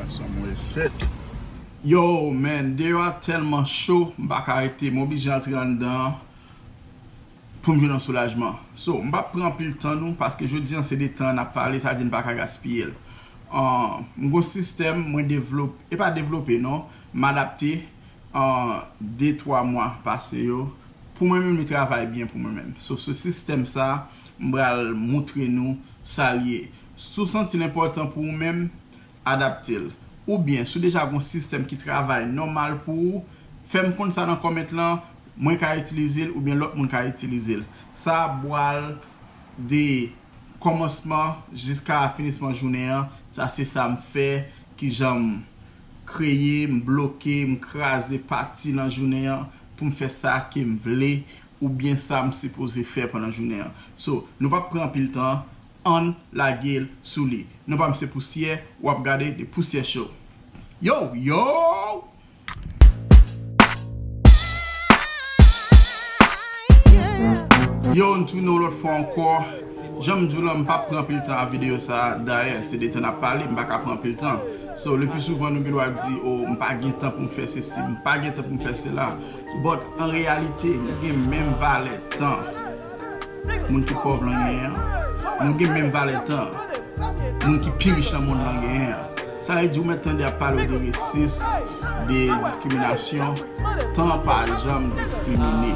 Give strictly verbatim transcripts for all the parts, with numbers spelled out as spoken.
Some weird shit. Yo, man, deyò a tèlman cho, m pa ka rete, m oblije antre anndan an pou m jwenn yon soulajman. So, m p ap pran anpil tan nou, paske jodi a se de tan n ap pale, sa di n pa ka gaspiye l. Ah, m gon sistèm, mwen devlope, e pa devlope non, m adapte, ah, de twa mwa pase yo, pou mwen menm, li travay byen pou mwen menm. So, se sistèm sa, m pral moutre nou sa l ye. Si w santi l enpòtan pou ou menm, adapte l. Oubyen, si w deja gon sistèm ki travay nòmal pou ou, fè m konn sa nan comment lan, mwen ka itilize l oubyen lòt moun ka itilize l. Sa pral de kòmansman jiska finisman jounen an, sa se sa m fè, kijan m kreye, m bloke, m kraze pati nan jounen an pou m fè sa ke m vle oubyen sa m sipoze fè pandan jounen an. So, nou p ap pran anpil tan, ann lage l sou li. Non pa m se Pousyè, w ap gade The Pousyè Show. Yo, yo! Yo, n tounen yon lòt fwa ankò. Jan m di w la, m p ap pran anpil tan ak videyo sa a. Dayè, se de tan n ap pale, m pa ka pran anpil tan. So, le pli souvan, nou gen dwa di, "Oh, m pa gen tan pou m fè sesi, m pa gen tan pou m fè sela." But, an reyalite, nou gen menm valè tan moun ki pòv lan genyen an. Nou gen menm valè tan moun ki pi rich nan mond lan genyen an. Sa vle di, ou mèt tande ap pale de resis, de diskriminasyon. Tan pa janm diskrimine.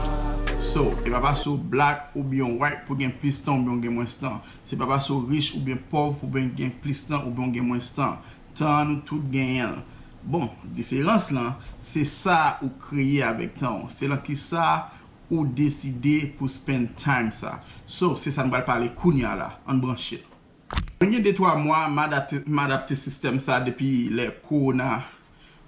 So, e pa paske w black oubyen w white pou gen plis tan oubyen w gen mwens tan. Se pa paske w rich oubyen pòv pou w gen plis tan oubyen w gen mwens tan. Tan an, nou tout genyen l. Bon, diferans lan, se sa ou kreye avèk tan w. Se lan kisa ou deside pou spend time sa. So, se sa n pral pale kounye a la. Ann branche. Mwen gen de twa mwa, m adapte, m adapte sistèm sa depi lè kowona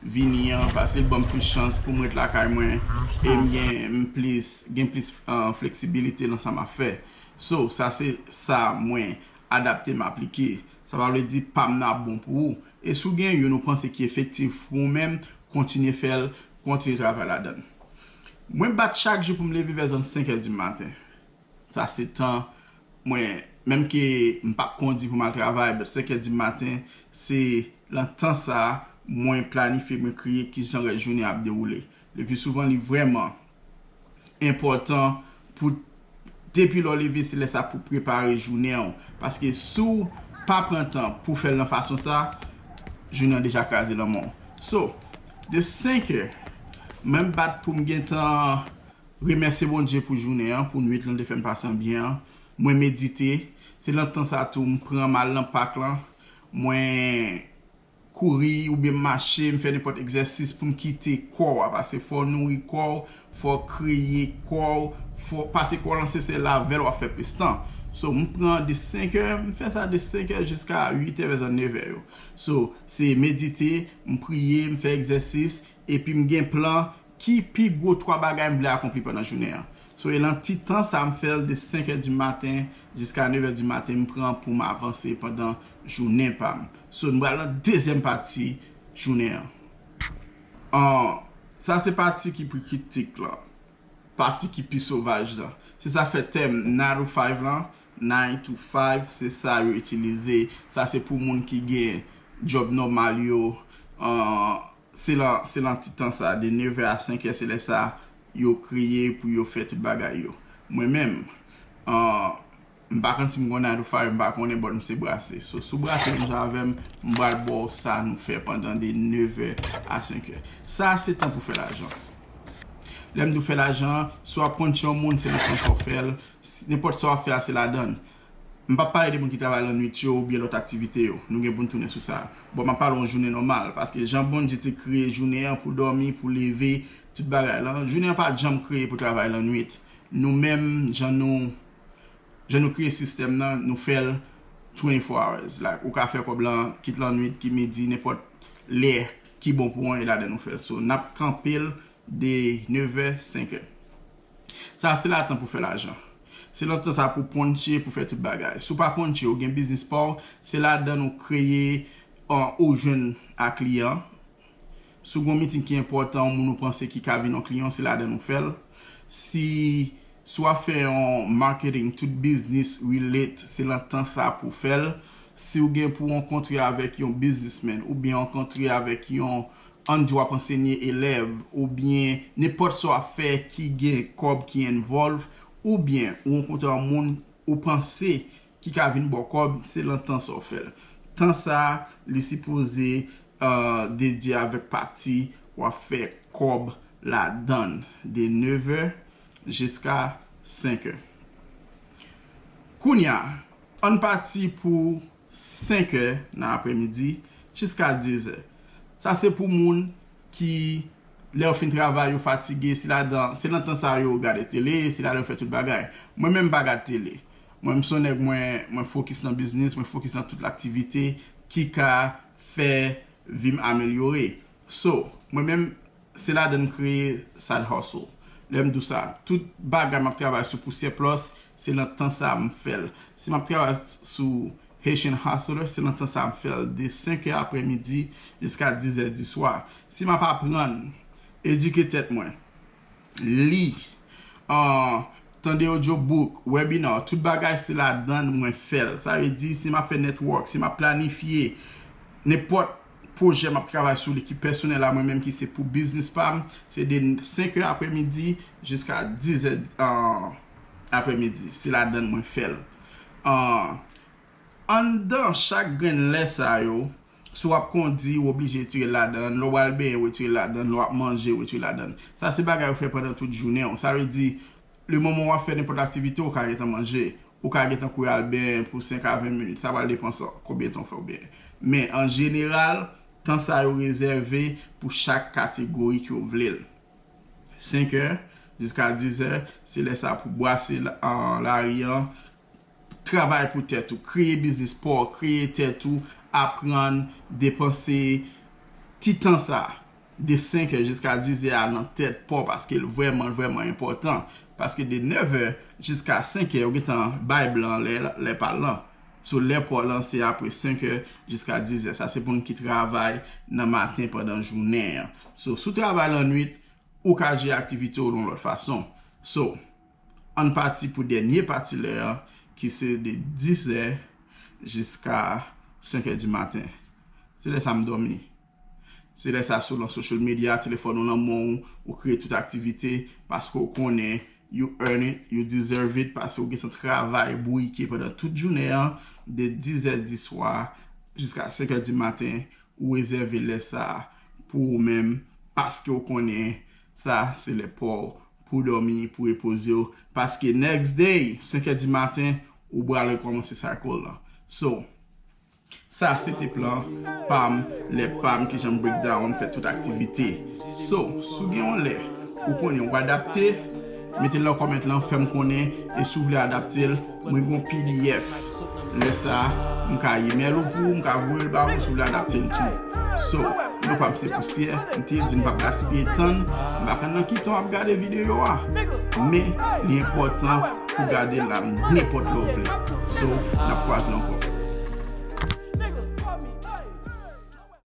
vini an, paske l ban m plis chans pou m ret lakay mwen, e m gen, m plis, gen plis, ah, fleksibilite nan sa m ap fè. So, sa se sa mwen adapte, m aplike. Sa pa vle di pa m nan ap bon pou ou. E si w gen youn ou panse ki efektif pou ou menm, kontinye fè l, kontinye travay ladan l. Mwen bat chak jou pou m leve vè zòn senk è di maten. Sa se tan mwen, menm ke m p ap kondi pou m al travay, but senk è di maten, se lan tan sa a, mwen planifye, mwen kreye kijan rès jounen ap dewoule. Le pli souvan, li vrèman enpòtan pou, depi lè w leve, se lè sa pou prepare jounen w. Paske si w pa pran tan pou fè l nan fason sa, jounen an deja kraze lan men w. So, de senk è, mwen m bat pou m gentan remèsye Bondye pou jounen an, pou nwit lan te fè m pase an byen an. Mwen medite. Se lan tan sa tou m pran m al lan pak lan. Mwen kouri oubyen m mache, m fè nenpòt egzèsis pou m kite kò a, paske fò w nouri kò w, fò w kreye kò w, fò, paske kò w lan se sèl avè l w ap fè plis tan. So, m pran de senk è, m fè sa de senk è jiska uit è, vè zòn nèf è yo. So, se medite, m priye, m fè egzèsis, epi m gen plan ki pi gwo twa bagay m vle akonpli pandan jounen an. So, e lan ti tan sa m fè l de senk è di maten jiska nèf è di maten, m pran pou m avanse pandan jounen pa m. So, nou pral nan dezyèm pati jounen an. An, sa se pati ki pi kritik lan. Pati ki pi sovaj lan. Se sa fè tèm nine to five lan, nine to five, se sa yo itilize. Sa se pou moun ki gen djòb nòmal yo. An, se lan, se lan ti tan sa, de nèf è a senk è, se lè sa yo kreye pou yo fè tout bagay yo. Mwen menm, an, m pa konn si m gon nine to five, m pa konnen, but m se brase. So, si w brase menm jan avè m, m pral ba w sa nou fè pandan de nèf è a senk è. Sa se tan pou fè lajan. Lè m di w fè lajan, si w ap punch yon moun, se nan tan sa w fè l. Nenpòt sa w ap fè a, se ladan l. M p ap pale de moun ki travay lannwit yo oubyen lòt aktivite yo. Nou gen pou n tounen sou sa. Bon, m ap pale yon jounen nòmal, paske jan Bondye te kreye jounen an pou dòmi, pou leve, tout bagay lan, jounen an pa t janm kreye pou travay lannwit. Nou menm, jan nou, jan nou kreye sistèm nan, nou fè l twenty-four hours. Like, ou ka fè kòb lan, kit lannwit, kit midi, nenpòt lè ki bon pou ou, e ladan nou fè l. So, n ap kanpe l de nèf è, senk è. Sa se la tan pou fè lajan. Se lan tan sa pou punche, pou fè tout bagay. Si w pa punche, ou gen biznis pa w, se ladan nou kreye, an, ou jwenn a kliyan. Si w gon miting ki enpòtan, yon moun ou panse ki ka vin yon kliyan, se ladan nou fè l. Si, si w ap fè yon marketing, tout biznis relate, se lan tan sa pou fè l. Si w gen pou w rankontre avèk yon biznismenn oubyen rankontre avèk yon, ann di w ap ansenye elèv, oubyen nenpòt sa w ap fè ki gen kòb ki envòlv, oubyen ou rankontre yon moun ou panse ki ka vin ba w kòb, se nan tan sa w fè l. Tan sa a, li sipoze, uh, dedye avèk pati w ap fè kòb ladan l de nevè jiska senkè. Kounye a, ann pati pou senkè nan aprèmidi jiska dizè. Sa se pou moun ki, lè yo fin travay, yo fatige, se ladan, se nan tan sa yo gade tele, se ladan yo fè tout bagay. Mwen menm, m pa gad tele. Mwen, m se yon nèg, mwen, mwen fokis nan biznis, mwen fokis nan tout aktivite ki ka fè vi m amelyore. So, mwen menm, se ladan m kreye Side Hustle. Lè m di w sa, tout bagay m ap travay sou pou Surplus, se nan tan sa a m fè l. Si m ap travay sou Haitian Hustler, se nan tan sa a m fè l de senkè aprèmidi jiska dizè di swa. Si m ap aprann, edike tèt mwen, li, an, tande audiobook, webinar, tout bagay se ladan mwen fè l. Sa vle di, si m ap fè network, si m ap planifye nenpòt pwojè m ap travay sou li ki pèsonèl a mwen menm, ki se pou biznis pa m, se de senkè aprèmidi jiska dizè, an, aprèmidi. Se ladan mwen fè l. An, anndan chak grenn lè sa yo, si w ap kondi, w oblije retire l ladan l, lè w al benyen, w retire l ladan l, lè w ap manje, w retire l ladan l. Sa se bagay ou fè pandan tout jounen w. Sa vle di, lemoman w ap fè nenpòt aktivite, ou ka gentan manje, ou ka gentan kouri al benyen pou senk a ven minit. Sa pral depann sa, konbyen tan w fè w benyen. Men, an jeneral, tan sa yo rezève pou chak kategori ke w vle l. Senkè jiska dizè, se lè sa pou bwase la, an, lari an, travay pou tèt ou, kreye biznis pa w, kreye tèt ou, aprann depanse ti tan sa a, de senkè jiska dizè a nan tèt pa w, paske l vrèman, vrèman enpòtan. Paske de nevè jiska senkè, ou gentan bay blan lè, lè pa l lan. So, lè pa w lan, se apre senkè jiska dizè. Sa se pou moun ki travay nan maten pandan jounen an. So, si w travay lannwit, ou ka jere aktivite w yon lòt fason. So, ann pati pou dènye pati lè an, ki se de dizè jiska senkè di maten. Se lè sa m dòmi. Se lè sa, si w lan social media, telefòn ou nan men w, ou kreye tout aktivite, paske w konnen you earn it, you deserve it, paske w gentan travay bouyike pandan tout jounen an, de dizè di swa jiska senkè di maten, ou rezève lè sa a pou ou menm, paske w konnen sa se lè pa w pou w dòmi, pou w repoze w, paske next day, senkè di maten, ou pral rekòmanse cycle lan. So, sa se te plan pa m, lè pa m, kijan m breakdown, fè tout aktivite. So, si w gen yon lè, ou konnen w adapte, mete l nan comment lan, fè m konnen, e si w vle adapte l, mwen gen yon P D F. Lè sa a, m ka email ou pou, m ka voye l ba ou, si w vle adapte l tou. So, non pa m se Pousyè, m te di m p ap gaspiye tan, m pa konn nan ki tan w ap gade videyo a. Men, li enpòtan pou gade l la nenpòt lè w vle. So, n ap kwaze ankò.